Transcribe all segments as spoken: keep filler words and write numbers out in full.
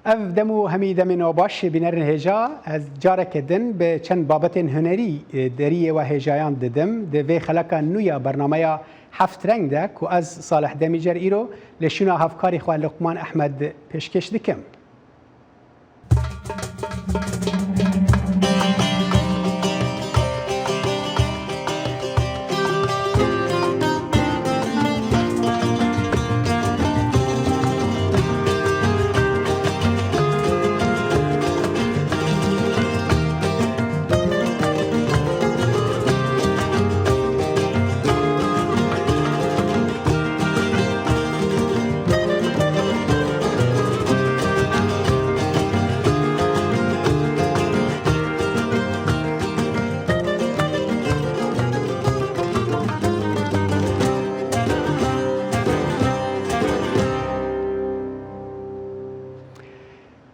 Ev dem û hemî demên we baş, bînerên hêja, ez careke din bi çend babetên hunerî, e, deriyê we hêjayan didim. Di vê xeleka nû ya bernameya Heft Reng de ku ez Salih Demîcer îro li şûna hevkarê xwe Luqman Ehmed pêşkêş dikim.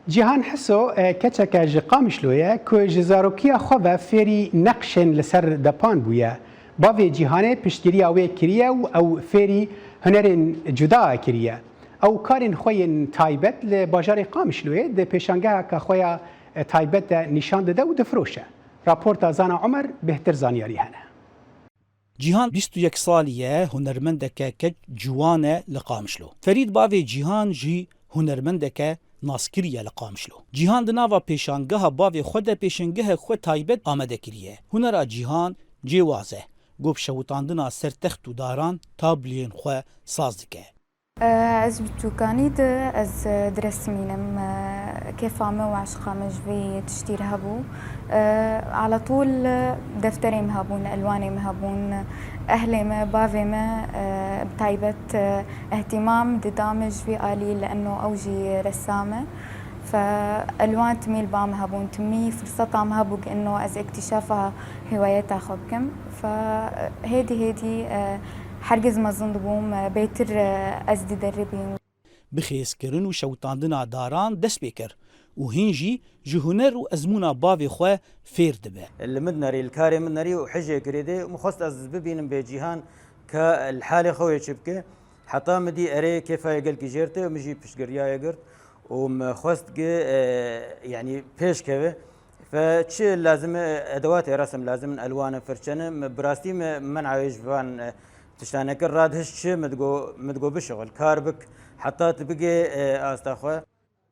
Cîhan Hiso, e, keçeke ji Qamişlo ye ku ji zarokiya xwe ve fêrî neqşên li ser depan bûye. Bavê Cîhanê piştgiriya wê kiriye û ew fêrî hunerên cuda kiriye. Ew karên xwe yên taybet li bajarê Qamişloyê di pêşangeheke xwe ya, e, taybet de nîşan dide û difiroşe. Raporta Zana Omer bêhtir zanyarî hene. Cîhan bîst û yek salî ye, hunermendeke keç ciwan e li Qamişlo. Ferîd bavê Cîhan jî hunermendeke naskirî ye li Qamişlo. Cîhan di nava pêşangeha bavê xwe de pêşengehek xwe taybet amade kiriye. Hunera Cîhan cêwaz e. Go bi şewitandina ser text û daran tabliyên xwe saz dike. Ez bi çûkanî de ez diresimînim. Kêfa min û eşqa min ji vê tiştî re hebû. Ala tûl defterê min hebûn, elwanê min hebûn. Ehlê me, bavê me, bi taybet, îhtîmam dida min ji vî alî, li eno ew jî ressam e. Fe elwan timî li ba min hebûn, timî firseta min hebû ku eno ez îktîşafa hîwayeta xwe bikim. Fe hêdî hêdî, e, hergiz mezin dibûm, e, bêtir, e, ez dideribîm. Bi xêzkirin û şewitandina daran dest pê kir û hîn jî ji huner û ezmûna bavê xwe fêr dibe. Li min nerî, li karê min nerî û hijê girêdê, min xwest ez bibînim bê Cîhan ka li halê xwe wê çi bike. Heta min dî erê kêfa yê gelkî jêr tê û min jî piştgiriya yê girt û min xwest ki, e, yanî pêş keve. Fe çi lazim e, edewatê resim lazim in, elwan in, firçe ne. Min bi rastî min men'a wê ji van, e, tiştan nekir. Radihişt çi min digo, min digo bişixul, kar bik, heta tu bigê, e, asta xwe.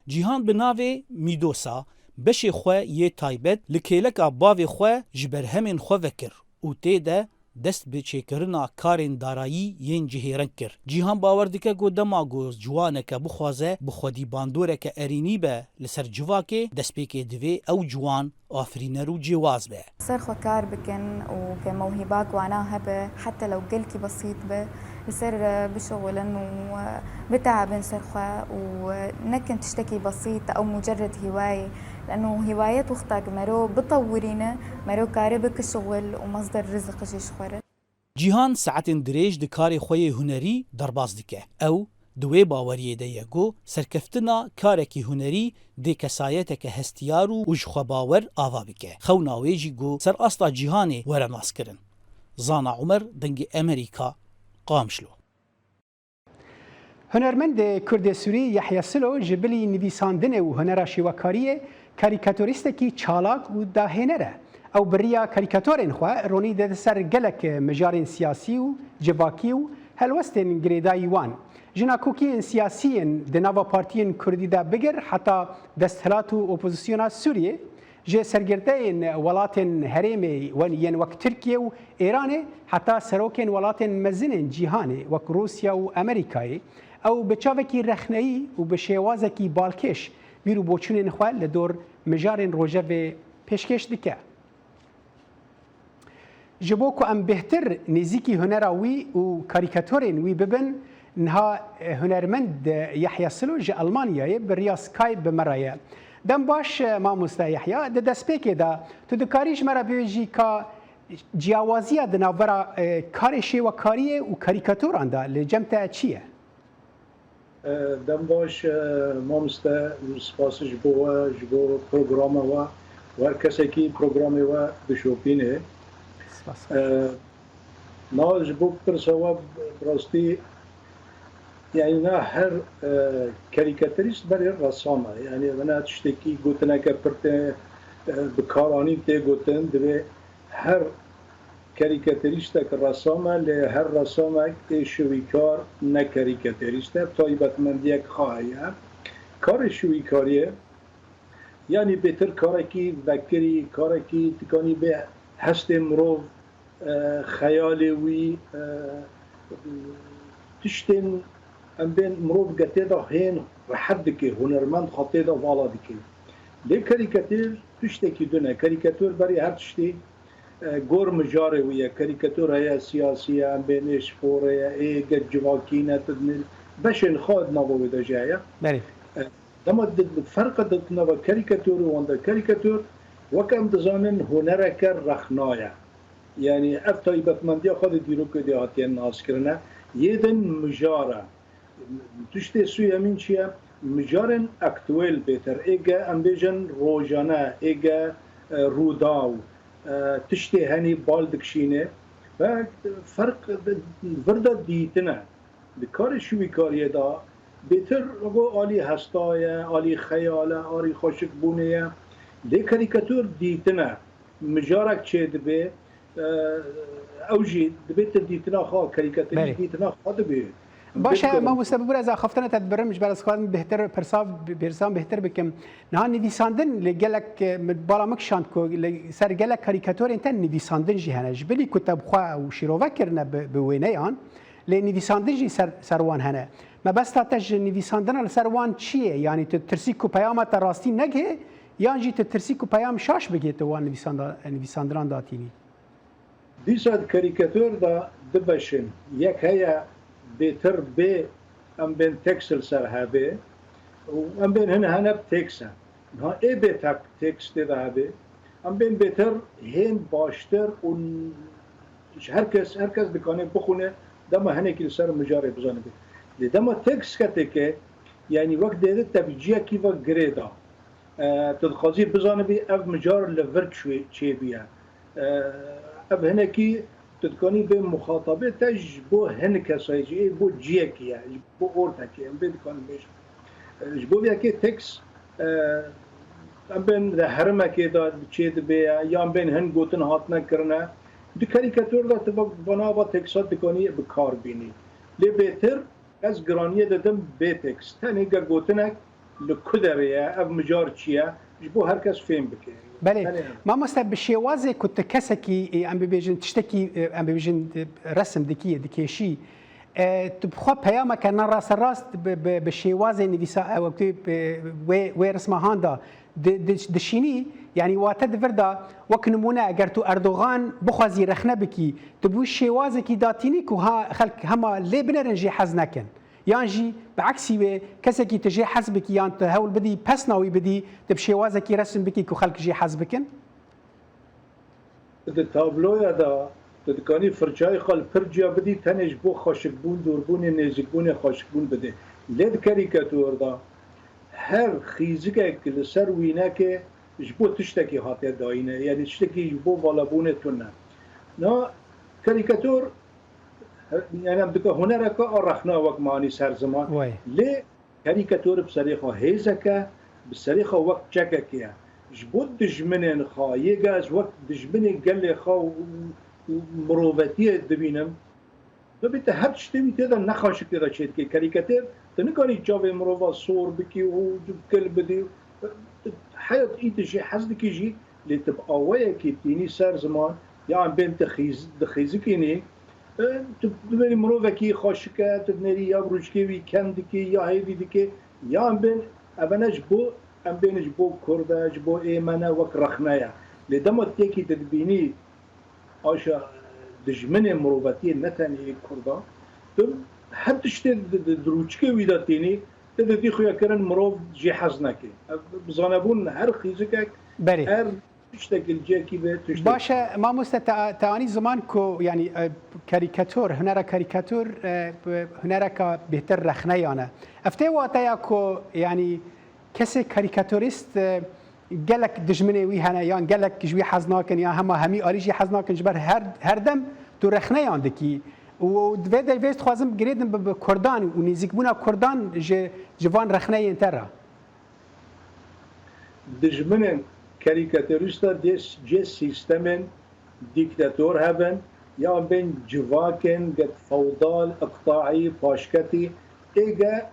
Cîhan bi navê Mîdosa beşê xwe yê taybet li kêleka bavê xwe ji berhemên xwe vekir û tê de dest bi çêkirina karên darayî yên cihêreng kir. Cîhan bawer dike ku dema ku ciwaneke bixwaze bi xwedî bandoreke erênî be li ser civakê, destpêkê divê ew ciwan afirîner û cêwaz be. Ser xwe kar bikin û ke mewhîbak wana hebe, heta lew gelkî besît be, li ser, e, bişixulin û, e, biteabin ser xwe û, e, nekin tiştekî besît ew mucerred hîwayê. Leno hîwayet wexta ku mero bitewirîne, mero kare bike şixul û mesder rizq jî ji xwe re. Cîhan saetên dirêj di karê xwe yê hunerî derbas dike. Ew di wê baweriyê de ye ku serkeftina karekî hunerî dê kesayeteke hestiyar û, û ji xwe bawer ava bike. Xewna wê jî ku ser asta cîhanê were naskirin. Zana Umer, Dengê Emerîka, Qamişlo. Hunermendê Kurdê Sûrî Yehya Silo ji bilî nivîsandinê û hunera şêwekariyê karîkatorîstekî çalak û dahêner e. Ew bi riya karîkatorên xwe ronî dide ser gelek mijarên siyasî û civakî û helwestên girêdayî wan. Ji nakokiyên siyasî yên di nava partiyên kurdî de bigir heta desthilat û opozisyona Sûriyê, ji sergirdeyên welatên herêmê wen yên wek Tirkiye û Êranê heta serokên welatên mezin ên cîhanê wek Rûsya û Amerîkayê, ew bi çavekî rexneyî û bi şêwazekî balkêş bîr û boçûnên xwe li dor mijarên rojevê pêşkêş dike. Ji bo ku em bêhtir nêzîkî hunera wî û karîkatorên wî bibin, niha, e, hunermend, e, Yehya Silo ji Elmanyayê bi riya Skype bi me re ye. Dem baş, e, mamoste Yehya, di destpêkê de tu dikarî ji me re bibêjî ka ciyawaziya di navbera, e, karê şêwekariyê û karîkatoran de li cem te çi ye? E, dem baş, e, mamoste, spas ji bo we, ji bo programa we û her kesekî programê we dişopîne. Spas. E, na ji bo pirsa we bi rastî Yani na her e, karîkaturîst berê resam e. Yani bina tiştekî gotineke pir tê e, bi kar anîn tê gotin, divê her karîkaturîstek resam e, lê her resamek ê şivîkar ne karîkaturîst e, taybetmendiyek xwe heye. Karê şivîkariyê Yanî bêtir karekî vekirî, karekî dikanî bê hestê mirov, e, xeyalê wî, e, tiştên em bên mirov ge tê de hên rehet dike, hunermend xwe tê de vala dike. Lê karîkatur tiştekî din e. Karîkatur berî her tiştî, e, gor mijarê wî ye. Karîkatur heye siyasî ye, em bên ê sporê ye, ê ge civakî ne, tu dinê beşên xwe di nava wê de jî heye. Belê. E, Dema di, di ferqa di nava karîkatur û wenda karîkatur, wek em dizanin, hunereke rexna ye. Yanî ev taybetmendiya xwe di dîrokê de hatiye naskirine. Yê din mijar e. Tiştê sûyemîn çi ye? Mijarên aktuel bêtir. Êge em bêjin rojane, êge e, rûdaw, e, tiştê henî bal dikişîne. Ve ferq di vir de dîtine. Di karê şivîkariyê de bêtir go alî hesta ye, alî xeyal e, alî xweşikbûnê ye. Lê karîkatur dîtin e. Mijarek çêdibe, e, ew jî dibê tu dîtina xwe, karîkaturî Belê. dîtina xwe dibe. Baş e, Bêguman. Mamoste, bibûre ez axaftina te dibirim, ji ber ez xwazim bêhtir pirsa, pirsan bêhtir bikim. Niha nivîsandin li gelek, e, min bala min kişand ku li ser gelek karîkatorên te nivîsandin jî hene. Ji bilî ku te bi xwe û şîrove kirine bi, bi wêneyan, lê nivîsandin jî ser, ser wan hene. Mebesta te ji nivîsandina li ser wan çi ye? Yanî tu tirsî ku peyama te rastî negihê, yan jî tu tirsî ku peyam şaş bigihê tu wan nivîsanda-, nivîsandinan datînî? Dîsa di karîkatur de du beş in. Yek heye bêtir bê, em bên tekst li ser hebê û em bên hin hene bi tekst e. Niha ê bê tek-, tekst tê de hebê. Em bên bêtir hên baştir û n-, ji her kes, her kes dikane bixwîne, dema hinekî li ser mijarê bizanibe. Lê dema tekst keteke, yanî wek dêde te bi ciyekî ve girê da. E, tu dixwazî bizanibî ev mijar li vir çû-, çêbûye. E, ev hinekî tu dikanî bê muxatabê te ji bo hin kesayê jî, ê bo ciyekî ye, ji bo ortekê, em bê dikanin bêjin. E, ji bo vê yekê tekst, e, em bên di herimekê de çê dibe ye, yan bên hin gotin hatine kirine. Di karîkatur de tu va-, vana va teksta dikanî bi kar bînî. Lê bêtir Ez giraniyê didim bê tekst. Tenê ge gotinek li ku derê ye, ev mijar çi ye, ji bo her kes fêm bike. Belê. Tenê ev. Mamoste, bi şêwazê ku tu kesekî, e, em bibêjin, tiştekî, e, em bibêjin, e, resim dikî, dikêşî, e, tu bi xwe peyameke ne rasterast bi, bi, bi şêwazê nivîsa, e, wek tu, e, wê, wê risma han da, Di, di, dişînî, yanî wate di vir de, wek nimûne, eger tu Erdogan bixwazî rexne bikî, tu bi wî şêwazekî datînî ku ha xelk hema lê binerin jê hez nekin. Yan jî bi eksî wê, kesekî tu jê hez bikî yan tu hewl bidî pesna wî bidî, tu bi şêwazekî resim bikî ku xelk jê hez bikin? Di tabloya de tu dikanî firçayê xwe li pir ciya bidî, tenê ji bo xweşikbûn, dûrbûnê, nêzîkbûnê, xweşikbûn bidê. Lê di karîkatur de her xîzikek li ser wînekê ji bo tiştekî hatiye dayîne, yanî tiştekî ji bo valabûnê tune. Na karîkatur, yanî em dike hunereke a rexna wek me anî ser ziman. Wê. Lê Karîkatur bi serê xwe hêzek e, bi serê xwe wek çekekê ye. Ji bo dijminên xwe, yê ge ez wek dijminê gelê xwe û, û mirovetiyê dibînim, bibî te her tiştê wî tê de ne xaşik tê de çêdike. Karîkatur, tu nikarî çavê mirova sor bikî û kil bidî. Heyat î tu jê hez dikî jî, lê tu bi awayekî tînî ser ziman, ya em bên tu xîz-, dixîzikînî, E, tu dinêrî mirovekî xweşik e, tu dinêrî ya rûçikê wî kem dikî, ya hêvî dikî, ya em bên, evene ji bo, em bên ji bo Kurd e, ji bo ê me ne, wek rexne ye. Lê dema tu yekî tu dibînî aşa dijminê mirovetiyê, ne tenê ê Kurda, tu her tiştê di, di, di rûçikê wî de tînî, tu didî xuya kirin mirov jê hez neke. Ev, bi zanebûn her xîzikek, Berê. her Tiştekî li cihekî be, tiştekî. Baş e, mamoste, te, te anî ziman ku, yanî, e, karîkatur, hunera karîkatur, e, bi hunereka bêhtir rexneyan e. Ev tê wateya ku, yanî, kesê karîkaturîst, e, gelek dijminê wî hene, yan gelek ji wî hez nakin, yan hema hemî alî jî hez nakin, ji ber her, her dem tu rexneyan dikî. Û di vê derê vê dixwazim girêdin bi, bi Kurdan û nêzîkbûna Kurdan ji, ji van rexneyên te re. Dijminên karîkaterîsta dê cê sîstemên dîktator hebin, yan bên civakên get fewdal, iqtaî, paşketî, êge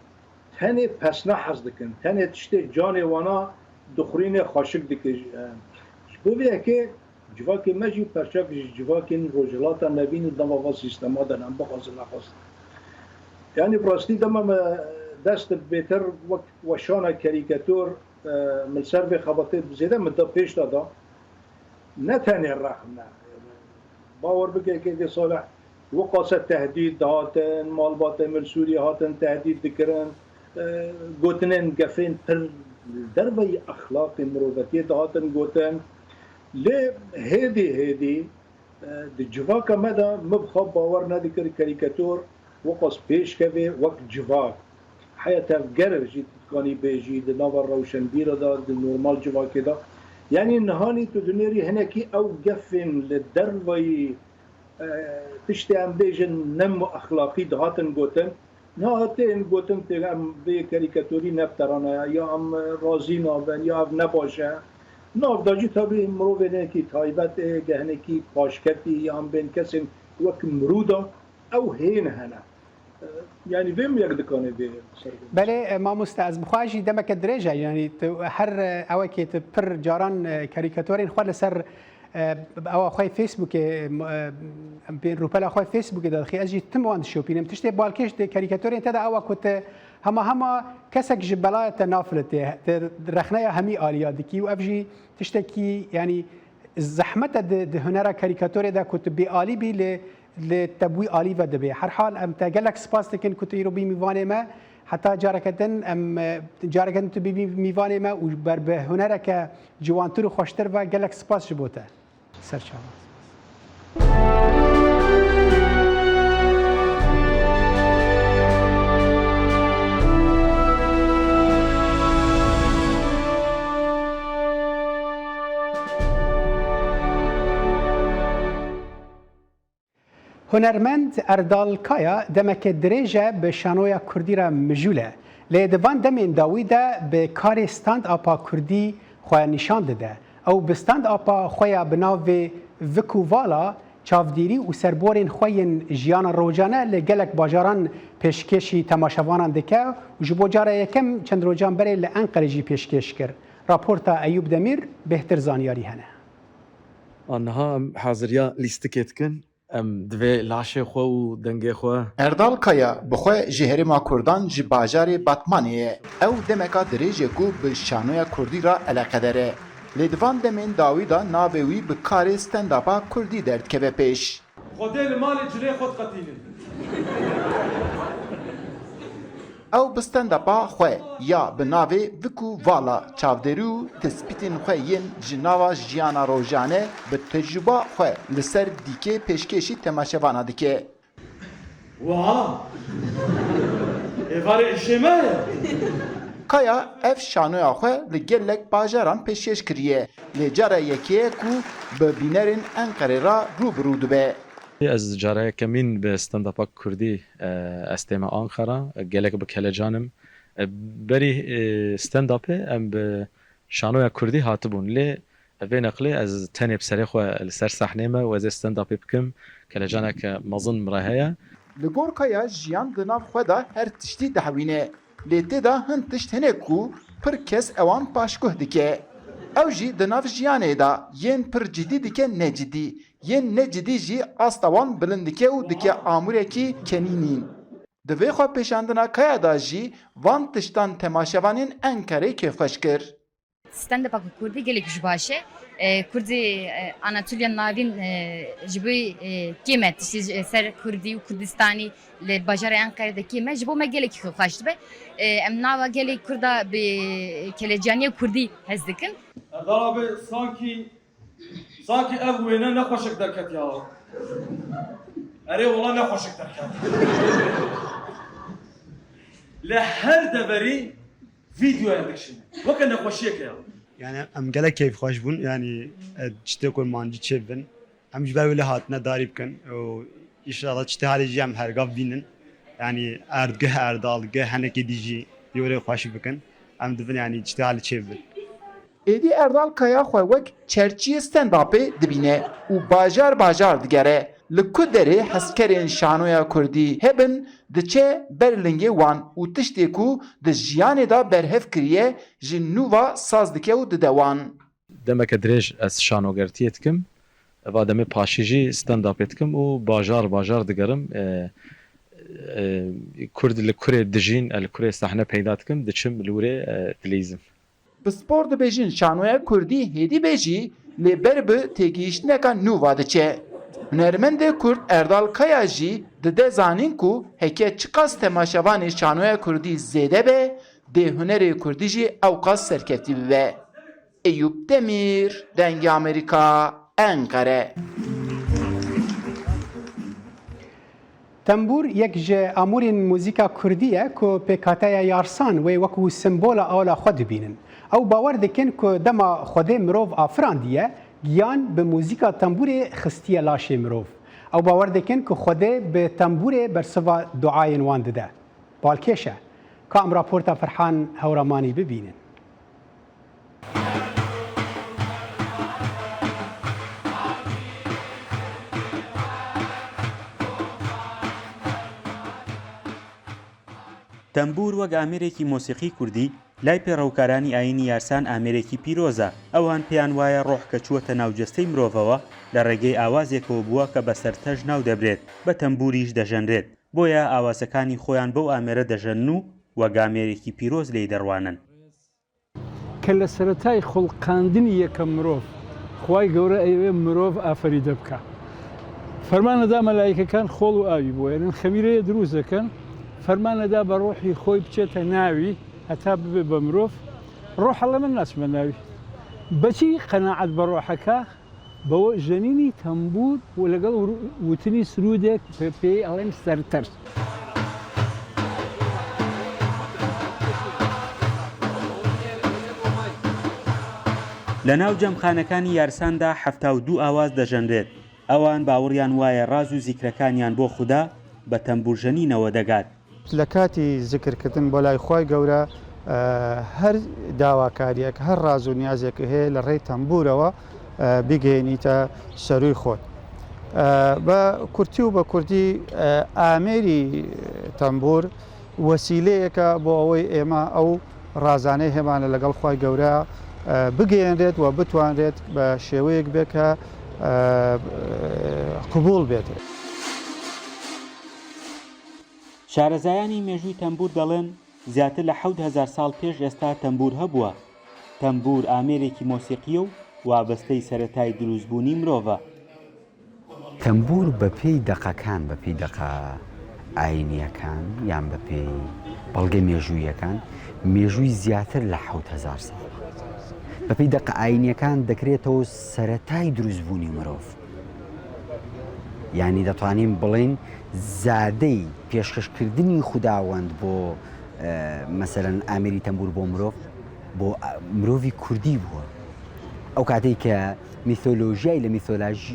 tenê pesna hez dikin, tenê tiştê canê wana dixurîne xweşik dike. Ji bo vê yekê civakê me jî perçek ji civakên Rojhilata Navîn û nava va sîstema de ne, em bixwazin nexwazin. Yanî bi rastî dema me dest bêtir wek weşana karîkator, e, min li ser vê xebatê zêde min da pêş de da. Ne tenê rexne. Bawer bike kekê Salih, wiqase tehdîd dihatin, malbatê min li Sûriyê hatin tehdîd dikirin, e, gotinên gefên pir li derveyî exlaqê mirovetiyê dihatin gotin. Lê hêdî hêdî, e, di civaka me de min bi xwe bawer nedikir karîkator wiqas pêş keve wek civak. Heya tevger jî tu dikanî bêjî di nava rewşenbîra de, di normal civakê de. Yanî nihanî tu dinêrî hinekî ew gefên li derveyî, e, tiştê em bêjin ne mu exlaqî dihatin gotin. Niha tên gotin tê em vê karîkatorî ne bi te re ne, ya em razî nabin, ya ev ne baş e. Nav de jî tabî mirovê hinekî taybet ê, ge hinekî paşketî, ya em bên kesên wek mirû de ew hên hene. E, yanî vê mi yek dikane vê ser bû. Belê, e, mamoste, ez bi xwe jî demeke dirêj e, yanî tu her, e, ewekê tu pir caran, e, karîkatorên xwe li ser, e, ewa xwe Facebookê, e, em pê rûpela xwe Facebookê de dixî, ez jî tim wan dişopînim. Tiştê balkêş di karîkatorên te de ewa ku tu hema hema kesek ji belaya te nafilitê, tu rexneya hemî aliya dikî û ev jî tiştekî, yanî zehmet e di, di hunera karîkatorê de ku tu bêalî bî, lê, lê te bûyî alî ve dibe. Herhal em te gelek spas dikin ku tu îro bî mîvanê me. Heta careke din em, e, careke din tu bî mîvanê me û ber bi hunereke ciwantir û xweştir ve gelek spas ji bo te. Ser çavan. Hunermend Erdal Kaya demeke dirêj e bi şanoya kurdî re mijûl e, lê di van demên dawî de bi karê stand-upa kurdî xwe nîşan dide. Ew bi stand-upa xwe ya bi navê Vik û Vala çavdêrî û serborên xwe yên jiyana rojane li gelek bajaran pêşkêşî temaşevanan dike û ji bo cara yekem çend rojan berê li Enqerê jî pêşkêş kir. Raporta Eyûp Demîr bêhtir zanyarî hene. A niha em haziriya lîstikê dikin. Em divê laşê xwe û dengê xwe. Erdal Kaya bi xwe ji herêma Kurdan ji bajarê Batmanê ye. Ew demeka dirêj e ku bi şanoya kurdî re eleqedar e. Lê di van demên dawî de navê wî bi karê stand-upa kurdî derdikeve pêş. Xwedê li malê cilê xwe diqetînin. Ew bi stand-upa xwe ya bi navê Vik û Vala çavdêrî û tespîtên xwe yên ji nava jiyana rojane bi tecrûba xwe li ser dîkê pêşkêşî temaşevana dike. Wa! Êvarê îşê me ye. Kaya ev şanoya xwe li gelek bajaran pêşkêş kiriye, lê cara yekê ye ku bi bînerên Enqerê re rû bi rû dibe. Ez cara yekemîn bi stand-upa kurdî, e, ez tême Anqara, gelek bi kelecan im. E, berî, e, stand-upê em bi şanoya kurdî hatibûn, lê vê neqlê ez tenê bi serê xwe li ser sahnê me û ez ê stand-upê bikim, kelecaneke mezin min re heye. Li gor Kaya jiyan di nav xwe de her tiştî dihewîne. Lê tê de hin tişt hene ku pir kes ewan paşguh dike. Ew jî di nav jiyanê de yên pir cidî dike ne cidî, yên ne cidî jî asta wan bilind dike û dike amûrekî kenînîn. Di vê xwepêşandina Kaya de jî van tiştan temaşevanên Enqerê kêfxweş kir. Stand-upa kurdî gelek ji baş e. E, Kurdî, e, Anatoliya Navîn, e, ji bo, e, kêm e, tiştî ji, ser Kurdî û Kurdistanî li bajarê Enqerê de kêm e. Ji bo me gelekî xweş dibe. E, em nava gelê Kurda bi kelecaniya Kurdî hez dikin. Erdal abi, sankî, sankî ev wêne nexweşik derketiya. Erê wala nexweşik derket. Li her deverî vîdeoyan dikişîne. Weke nexweşiyeke ya. Yani em gelek keyfxweş bûn. Yani, e, tiştê ku mancî çêbibin. Em ji ber wê lê hatine darî bikin û Înşallah çi halê jî em hergav bînin. Yanî erdgeh, erdalgeh, henekê dî jî yê were xweş bikin. Em dibin yanî çi halê çê bibin. Êdî Erdal Kaya xwe wek çerçiyê stand-upê dibîne û bajar bajar digere. Li ku derê hezkerên şanoya kurdî hebin, diçe ber lingê wan û tiştê ku di jiyanê de berhev kiriye, ji nû ve saz dike û dide wan. Demeke dirêj ez şanogertiyê dikim. Va demê paşî jî stand-upê dikim û bajar bajar digerim. E, e, Kurd li kurê dijîn, e, li kurê sahne peyda dikim, diçim li wirê, e, dilîzim. Pispor dibêjin şanoya kurdî hêdî be jî lê ber bi têgihiştineka nû va diçe. Hunermendê kurd Erdal Kaya jî dide zanîn ku heke çiqas temaşevanê şanoya kurdî zêde be, dê hunerê kurdî jî ewqas serkeftî bibe. Eyûp Demîr, Dengê Amerîka, Enqere. Tembûr yek ji amûrên muzîka kurdî ye ku pêkhateya Yarsan wê wekû sembola ola xwe dibînin. Ew bawer dikin ku dema Xwedê mirov afirandiye, giyan bi muzîka tembûrê xistiye laşê mirov. Ew bawer dikin ku Xwedê bi tembûrê bersiva duayên wan dide. Balkêş e. Ka em raporta Ferhan Hewramanî bibînin. تەمبوور وەک ئامێرێکی مۆسیقی کوردی، لای پێڕەوکارانی ئایینی یارسان ئامێرێکی پیرۆزە. ئەوان پێیان وایە ڕۆح کە چووەتە ناو جەستەی مرۆڤەوە، لە ڕێگەی ئاوازێکەوە بووە کە بە سەرتەژ ناو دەبرێت، بە تەمبووریش دەژەنرێت. بۆیە ئاوازەکانی خۆیان بەو ئامێرە دەژەنن و وەک ئامێرێکی پیرۆز لێی دەڕوانن. کە لە سەرەتای خوڵقاندنی یەکەم مرۆڤ، خوای گەورە ئەیەوێ مرۆڤ ئافەریدە بکا. فەرمانەدا مەلایکەکان خۆڵ و ئاوی بۆ ئێرن، خەمیرەیە دروست دەکەن. فەرمانەدا بە ڕۆحی خۆی بچێتە ناوی، هەتا ببێ بە مرۆڤ. ڕۆحەڵە من ناچمە ناوی. بەچی قەناعەت بە ڕۆحەکە؟ بەوە ژەنینی تەمبوور و لەگەڵ ورو-، وتنی سرودێک پێ-، پێی ئەڵێن سەرتەر. لە ناو جەمخانەکانی یارساندا حەفتا و دوو ئاواز دەژەنرێت. ئەوان باوەڕیان وایە ڕاز و زیکرەکانیان بۆ خودا بە تەمبوورژەنینەوە دەگات. لە کاتی زیکرکردن بۆ لای خوای گەورە، ئە، هەر داواکاریەک، هەر ڕاز و نیازێک هەیە لە ڕێی تەمبوورەوە، ئە، بیگەیەنیتە سەرووی خۆت. ئە، بە کورتی و بە کوردی، ئە، ئامێری تەمبوور وەسیلەیەکە بۆ ئەوەی ئێمە ئەو ڕازانەی هێمانە لەگەڵ خوای گەورە، ئە، بگەیەنرێت و بتوانرێت بە شێوەیەک بێت کە، ئە، قبول بێت. شارەزایانی مێژووی تەمبوور دەڵێن، زیاتر لە حەوت هەزار ساڵ پێش ئێستا تەمبوور هەبووە. تەمبوور ئامێرێکی مۆسیقییە و وابەستەی سەرەتای دروستبوونی مرۆڤە. تەمبوور بە پێی دەقەکان، بە پێی دەقە ئاینییەکان یان بە پێی بەڵگە مێژووییەکان، مێژووی زیاتر لە حەوت هەزار ساڵە. بە پێی دەقە ئاینییەکان دەکرێتەوە سەرەتای دروستبوونی مرۆڤ. یانی دەتوانین بڵێین زادەی پێشکەشکردنی خوداوەند بۆ، ئە، مەسەلەن ئامێری تەمبوور بۆ مرۆڤ، بۆ، ئە، مرۆڤی کوردی بووە. ئەو کاتەی کە میتۆلۆژیای لە میتۆلاژ-،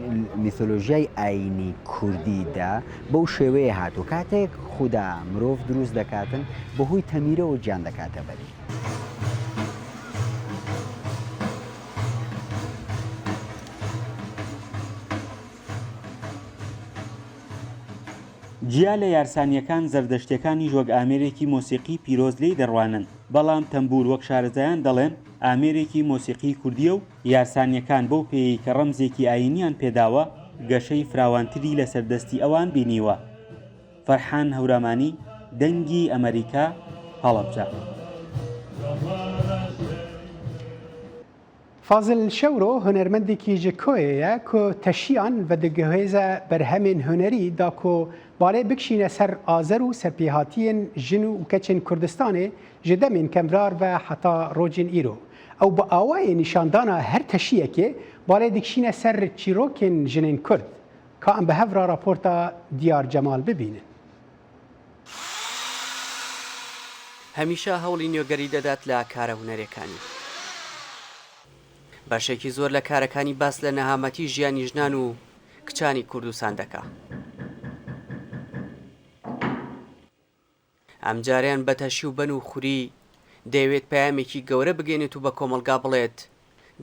میتۆلۆژیای ئاینی کوردیدا بەو شێوەیە هاتووە. کاتێک خودا مرۆڤ دروست دەکاتن، بەهۆی تەمیرەوە گیان دەکاتە بەرێ. جیا لە یارسانییەکان، زەردەشتییەکانیش وەک ئامێرێکی مۆسیقی پیرۆز لێی دەڕوانن، بەڵام تەمبوور وەک شارەزایان دەڵێن ئامێرێکی مۆسیقی کوردییە و یارسانییەکان بەو پێیەی کە ڕەمزێکی ئاینییان پێداوە، گەشەی فراوانتری لەسەر دەستی ئەوان بینیوە. فەرحان هەورامانی، دەنگی ئەمەریکا، هەڵەبجە. Fazil Şewro hunermendekî ji Koyê ye ku teşiyan vedigihêze berhemên hunerî da ku balê bikişîne ser azer û serpêhatiyên jin û keçên Kurdistanê ji demên kevnar ve heta rojên îro. Ew bi awayê nîşandana her teşiyekê balê dikişîne ser çîrokên jinên Kurd. Ka em bi hev re raporta Diyar Cemal bibînin. هەمیشە هەوڵی نوێگەری دەدات لە کارە هونەرێکانی. بەشێکی زۆر لە کارەکانی باس لە نەهامەتی ژیانی ژنان و کچانی کوردستان دەکا. ئەم جارەیان بە تەشی و بەن و خوری دەیەوێت پەیامێکی گەورە بگەێنێت و بە کۆمەڵگا بڵێت،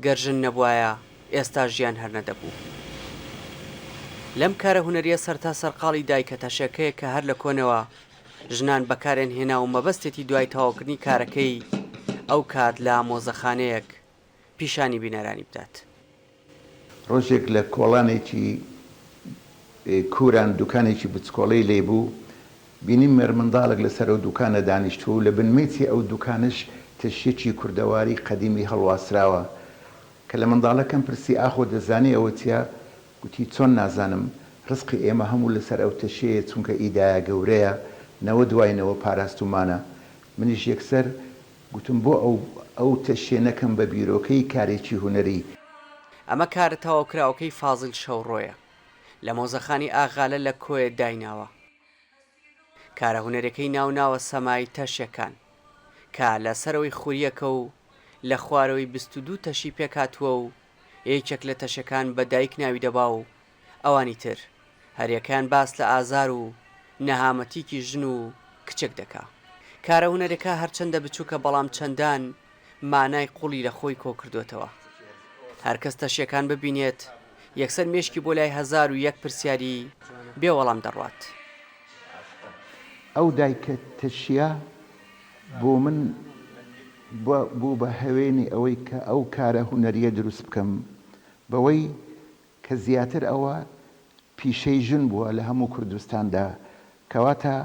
گەر ژن نەبوایە، ئێستا ژیان هەر نەدەبوو. لەم کارە هونەریە سەرتا سەرقاڵی دایکە تەشەکەیە کە هەر لە کۆنەوە ژنان بەکارێن هێنا و مەبەستێتی دوای تەواوکردنی کارەکەی ئەو کات لە ئامۆزەخانەیەک پیشانی بینەرانی بدات. ڕۆژێک لە کۆڵانێکی کوران دوکانێکی بچکۆڵەی لێ بوو، بینیم مێرمنداڵێک لەسەر ئەو دوکانە دانیشتووە و لە بنمێتی ئەو دوکانش تەشیەکی کوردەواری قەدیمی هەڵواسراوە. کە لە منداڵەکەم پرسی ئاخۆ دەزانی ئەوە چیە؟ گوتی چۆن نازانم، ڕزقی ئێمە هەموو لەسەر ئەو تەشیەیە چونکە ئیدایە گەورەیە، نەوە دوای نەوە پاراستومانە. منیش یەکسەر گوتم بۆ ئەو ئەو تەشیە نەکەم بە بیرۆکەی کارێکی هونەری. ئەمە کارە تەواوکراوەکەی فازیل شەوڕۆیە لە مۆزەخانی ئاغالە لە کۆیە دایناوە. کارە هونەرەکەی ناوناوە سەمای تەشەکان کە لە سەرەوەی خوریەکە و لە خوارەوەی بیست و دوو تەشی پێکهاتووە و یەکێک لە تەشەکان بە دایک ناوی دەبا و ئەوانی تر، هەریەکەیان باس لە ئازار و نەهامەتیکی ژن و کچێک دەکا. کارە هونەرەکە هەرچەندە بچووکە بەڵام چەندان مانای قوڵی لە خۆی کۆکردووەتەوە. هەرکەس تەشیەکان ببینێت یەکسەر مێشکی بۆ لای هەزار و یەک پرسیاری بێ وەڵام دەڕوات. ئەو دایکە تەشیە بۆ من بوو بە هەوێنی ئەوەی کە ئەو کارە هونەریە دروست بکەم بەوەی کە زیاتر ئەوە پیشەی ژن بووە لە هەموو کوردستاندا، کەواتە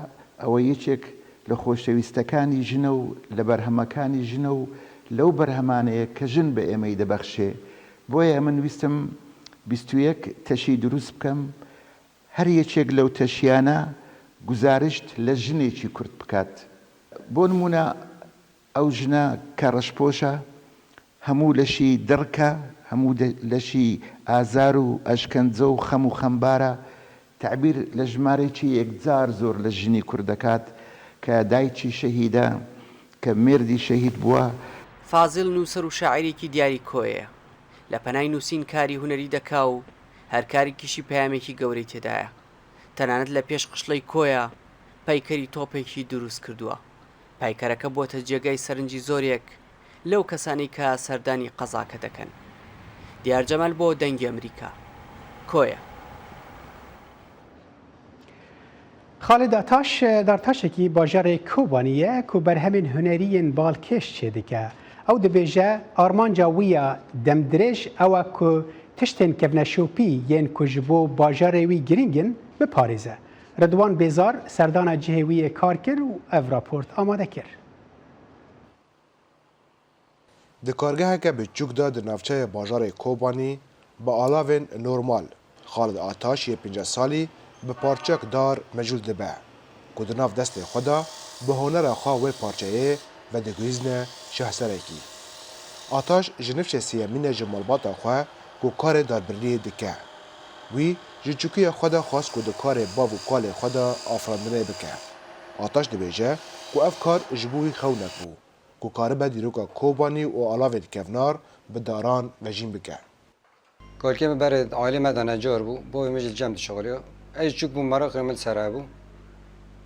ئەوە یەکێک لە خۆشەویستەکانی ژنە و لە بەرهەمەکانی ژنە و لەو بەرهەمانەیە کە ژن بە ئێمەی دەبەخشێ. بۆیە من ویستم بیست و یەک تەشی دروست بکەم، هەر یەکێک لەو تەشیانە گوزارشت لە ژنێکی کورد بکات. بۆ نمونە ئەو ژنە کە ڕەشپۆشە، هەموو لەشی دڕکە، هەموو لەشی ئازار و ئەشکەنجە و خەم و خەمبارە، تەعبیر لە ژمارەیەکی یەکجار زۆر لە ژنی کورد دەکات کە دایکی شەهیدە، کە مێردی شەهید بووە. فازیل نووسەر و شاعیرێکی دیاری کۆیەیە. لە پەنای نووسین کاری هونەری دەکا و هەر کارێکیشی پەیامێکی گەورەی تێدایە. تەنانەت لە پێش قشڵەی کۆیە پەیکەری تۆپێکی دروست کردووە. پایکەرەکە بووەتە جێگای سەرنجی زۆرێک لەو کەسانەی کە سەردانی قەزاکە دەکەن. دیار جەمال بۆ دەنگی ئەمریکا، کۆیە. Xalid Ataş dartaşekî bajarê Kobanî ye ku berhemên hunerî yên balkêş çêdike. Ew dibêje, armanca wî ya demdirêj ew e ku tiştên kevneşopî yên ku ji bo bajarê wî girîng in, biparêze. Ridwan Bêzar serdana cihê wî yê kar kir û ev raport amade kir. Di kargeheke biçûk de di navçeya bajarê Kobanî bi alavên normal, Xalid Ataş yê pêncî salî bi parçek dar mecûl dibe, ku di nav destê xwe de bi honera xwe wê parçeyê vedigihîzne şehserekî. Ataş ji nifşê sêyemîn e ji malbata xwe ku karê darbirniyê dike. Wî ji çûkiya xwe de xwest ku di karê bav û kalê xwe de afirandinê bike. Ataş dibêje ku ev kar ji bo wî xewnek bû, ku karibe dîroka Kobanî û alavên kevnar bi daran vejîn bike. Kalkê min berê ailê me de necar bû, bavê min jî li cem dişixuliya. Ez jî çûk bûm, meraqê min li ser hebû.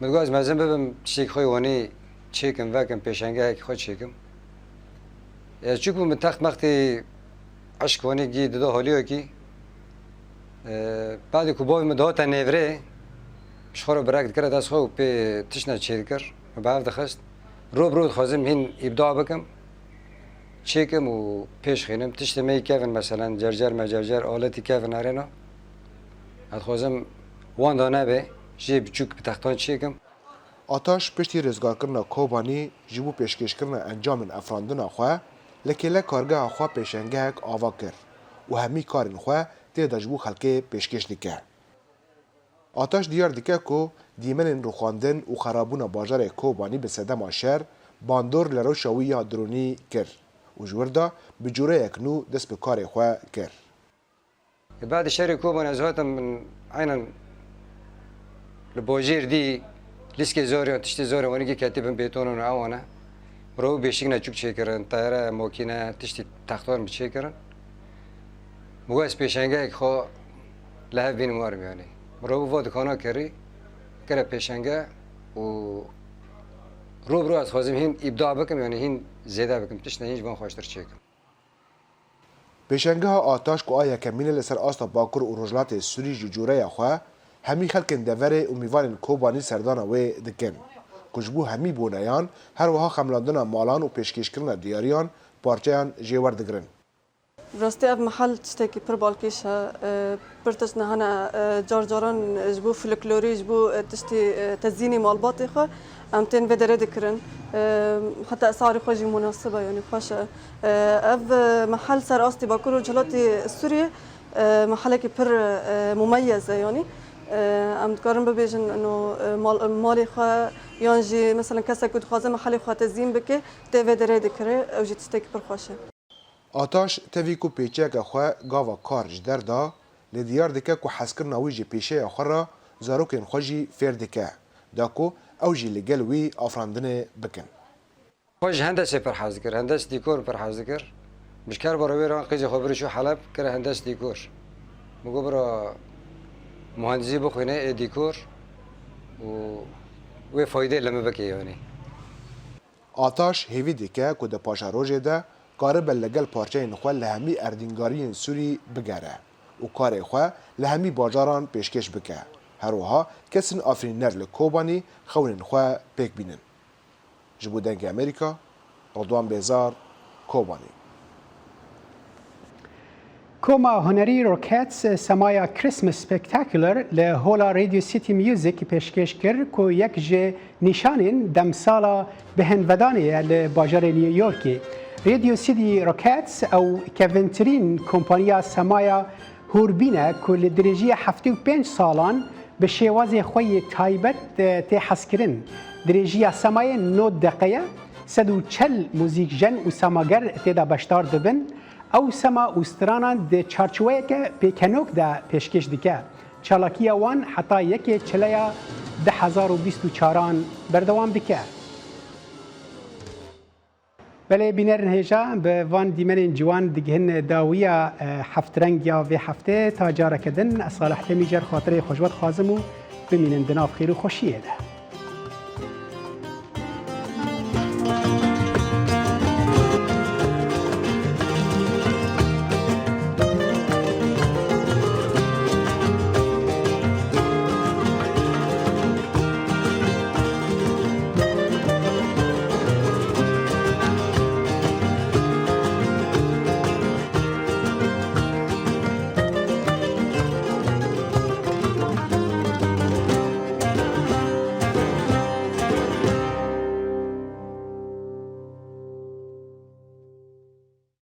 Min digot ez mezin bibim, tiştekî xwe yê wanî çêkim, vekim, pêşengehekî xwe çêkim. Ez çûk bûm, min text mextî eşk wanî gî dida haliyakî. Badê ku bavê min dihate nêvrê, ji xwe re birek dikire dest xwe û pê tiştine çêdikir, min bi hev dixist. Rû bi rû dixwazim hîn îbda bikim, çêkim û pêşxînim. Tiştê me yî kevin, meselen, cercer mecercer, aletî kevin erêna. Ez dixwazim wenda nebe, jê biçûk bi textan çêkim. Ataş piştî rêzgarkirina Kobanî ji bo pêşkêşkirina encamên efirandina xwe, li kêle kargeha xwe pêşengehek ava kir û hemî karên xwe tê de ji bo xelkê pêşkêş dike. Ataş diyar dike ku dîmenên rûxandin û xerabûna bajarê Kobanî bi sedema şer bandor li rewşa wî ya dironî kir û ji wir de bi cûreyek nû dest bi karê xwe kir. Li badê şerê Kobanê ez hatim, min eynen li bajêr dî lîskê zor ya tiştê zor ya wanî gî ketî bin bêtonan û ewan e. Mirov bêşik neçûk çêkirin, teyare, makîne, tiştî textan bi çêkirin. Min got ez pêşengehek xwe li hev bînim werim yanî. Mirov va dikana kirî, kire pêşenge û Rû bi rû ez xwazim hîn îbda bikim, yanî hîn zêde bikim, tiştine hîn ji van xweştir çêkim. Pêşengeha Ataş ku a yekemîn e li ser asta Bakur û Rojhilatê Sûrî ji cûreya xwe, hemî xelkên deverê û mîvanên Kobanî serdana wê dikin ku ji bo hemî boneyan, her wiha xemlandina malan û pêşkêşkirina diyariyan parçeyan jê werdigirin. Rastî ev mehel tiştekî pir balkêş e, e, pir tişt hene, e, car caran ji bo folklorî, ji bo, e, tiştî, e, tezînê malbatê xwe em tên vê derê dikirin. E, heta esarî xwe jî munasib e, yanî xweş e. E, ev, e, mehel ser astî Bakur û Rojhilatê Sûriyê, e, mehelekî pir, e, mumeyez e, yanî, e, em dikarin bibêjin ino, e, mal, malê xwe yan jî mesela kesek ku dixwaze mehelê xwe tezîn bike, tê vê derê dikire, ew jî tiştekî pir xweş e. Ataş tevî ku pêçiyeke xwe gava kar ji der da, lê diyar dike ku hezkirina wî ji pêşeya xwe re zarokên xwe jî fêr dike, da ku ew jî li gel wî afirandinê bikin. Xwe ji hendesê pir hez dikir, hendes dîkor pir hez dikir. Min ji kerba re wê re qîzê xwe birî çû Heleb, kire hendes dîkor. Min got bira muhendisî bixwîne ê dîkor û wê faydê li min bike yanî. Ataş hêvî dike ku di paşerojê de karibe li gel parçeyên xwe li hemî erdnîgariyên Sûrî bigere û karê xwe li hemî bajaran pêşkêş bike. Her wiha kesên afirîner li Kobanî xewnên xwe pêk bînin. Ji bo Dengê Amerîka, Ridwan Bêzar, Kobanî. Koma Hunerî Rockets semaya Christmas Spectacular li hola Radio City Music pêşkêş kir ku yek ji nîşanên demsala bihênvedanê ye li bajarê New Yorkê. Radio City Rockets ew kevintirîn kompaniya semaya hûrbîn e ku li dirêjiya heftê û pênc salan bi şêwazê xwe yê taybet, e, tê hezkirin. Dirêjiya semayê nod deqe ye, sed û çel muzîkjen û semager tê de beşdar dibin. Ew sema û stranan di çarçoweyeke pêkenok de pêşkêş dike. Çalakiya wan heta yekê Çileya du hezar û bîst û çaran berdewam dike. Belê bînerên hêja, bi van dîmenên ciwan digihin dawiya, e, heftrengiya vê heftê. Ta careke din, ez Salih Temî cer xatirê xwe ji we dixwazim û bimînin di nav xêr û xweşiyê de.